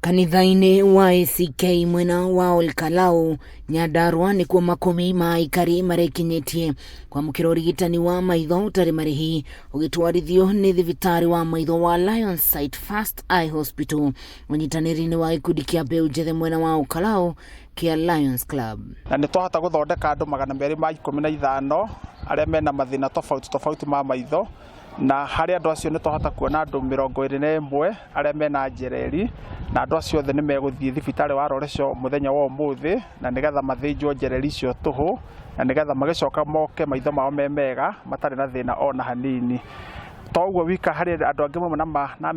Kanitha-inĩ wa ACK mwena wa Olkalau, Nyandarua nĩkuo makũmi ma aikari marekinyĩtie kwamũkĩra ũrigitani wa maitho ũtarĩ marĩhi ũgĩtwarithio nĩ thibitarĩ wa maitho wa Lion Sight First Eye Hospital ũnyitanĩri-inĩ wa gĩkundi kĩa mbeũ njĩthĩ mwena wa Olkalau kĩa Lions Club. Na nĩ twahota gũthondeka andũ 215 arĩa mena mathĩna tofauti tofauti ma maitho, na harĩ andũ acio nĩ twahota kuona andũ 21 arĩa mena njereri, na andũ acio othe nĩ megũthiĩ thibitarĩ wa Loresho mũthenya wa ũmũthĩ, na nĩgetha mathĩnjwo njereri icio tũhũ, na nĩgetha magĩcoka moke maitho mao me mega matarĩ na thĩna ona hanini. To ũguo wika, harĩ andũ angĩ mamwe na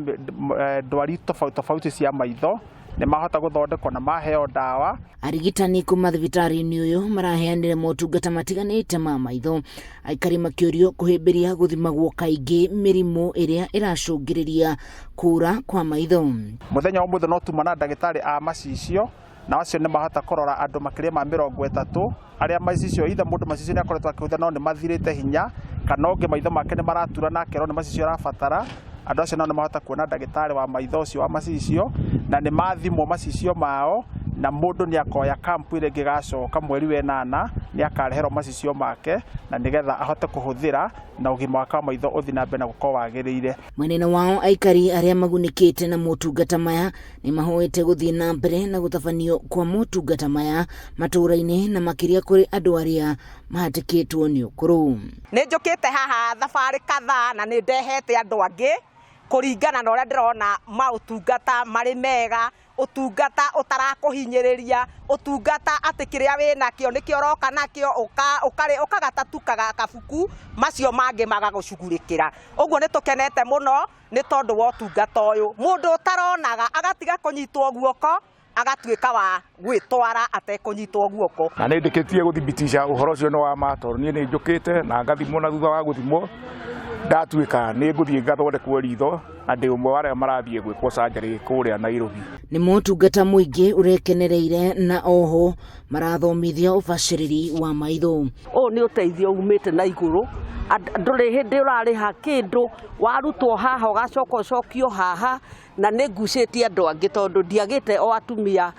ndwari tofauti tofauti cia maitho nĩ mahota gũthondekwo na maheo ndawa. Arigitani kuma thibitarĩ-inĩ ũyũ maraheanire motungata matiganĩte ma maitho, aikari makĩũrio kũhĩmbĩria gũthimagwo kaingĩ mĩrimũ ĩrĩa ĩracũngĩrĩria kũra kwa maitho. Mũthenya wa ũmũthĩ no tuma na ndagĩtarĩ a macicio, na acio nĩ mahota kũrora andũ makĩria ma 30 arĩa macicio, either mũndũ macicio nĩ akoretwo akĩhũthĩra no nĩ mathirĩte hinya, kana ũngĩ maitho make nĩ maratura na akerwo nĩ macicio arabatara. Andũ acio nao nĩ mahota kuona ndagĩtarĩ wa maitho ũcio wa macicio, na nĩ mathimwo macicio mao, na mũndũ nĩ akoya kampu ĩrĩa ĩngĩgacoka mweri wa 8 nĩ akareherwo macicio make, na nĩgetha ahote kũhũthĩra na ũgima wake wa maitho ũthiĩ na mbere na gũkorwo wagĩrĩire. Mwena wao aikari arĩa magunĩkĩte na motungata maya nĩ mahoete gũthiĩ na mbere na gũtabanio kwa motungata maya matũũra-inĩ na makĩria kũrĩ andũ arĩa mahatĩkĩtwo nĩ ũkũrũ. Nĩ njũkĩte haha thabarĩ kadhaa na nĩ ndehete andũ angĩ kũringana na ũrĩa ndĩrona maũtungata marĩ mega, ũtungata ũtarakũhinyĩrĩria, ũtungata atĩ kĩrĩa wĩnakĩo nĩkĩo ũroka nakĩo, ũkagata tu kabuku, macio mangĩ magagũcugurĩkĩra. Ũguo nĩ tũkenete mũno nĩ tondũ wa ũtungata ũyũ. Mũndũ ũtaronaga agatiga kũnyitwo guoko, agatuĩka wa gwĩtwara atekũnyitwo guoko. Na nĩ ndĩkĩtie gũthibitisha ũhoro ũcio nĩ wa ma, tondũ niĩ nĩ njũkĩte na ngathimwo, na thutha wa gũthimwo ndatuĩka nĩ ngũthiĩ ngathondekwo ritho, na ndĩ ũmwe wa arĩa marathiĩ gwĩkwo surgery kũrĩa Nairobi. Nĩ motungata mũingĩ ũrekenereire na oho marathomithia ũbacĩrĩri wa maitho. Ũyũ nĩ ũteithio umĩte na igũrũ, ndũrĩ hĩndĩ ũrarĩha kĩndũ, warutwo haha ũgacoka ũcokio haha, na nĩ ngucĩtie andũ angĩ tondũ ndiagĩte o atumia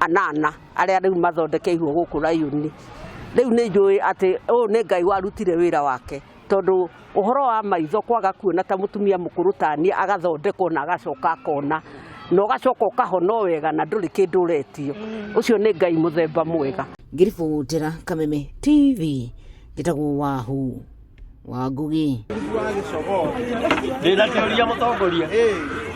8 arĩa rĩu mathondekeirwo gũkũ Rayuni. Rĩu nĩ njũĩ atĩ ũyũ nĩ Ngai warutire wĩra wake, tondũ ũhoro wa maitho kwaga kuona ta mũtumia mũkũrũ ta niĩ agathondekwo na agacoka akona, na ũgacoka ũkahona o wega na ndũrĩ kĩndũ ũretio. Ũcio nĩ Ngai mũthemba mwega. Ngĩribotera Kameme TV, njĩtagwo Wahu wa Ngugi. Ndĩna kĩũria mũtongoria.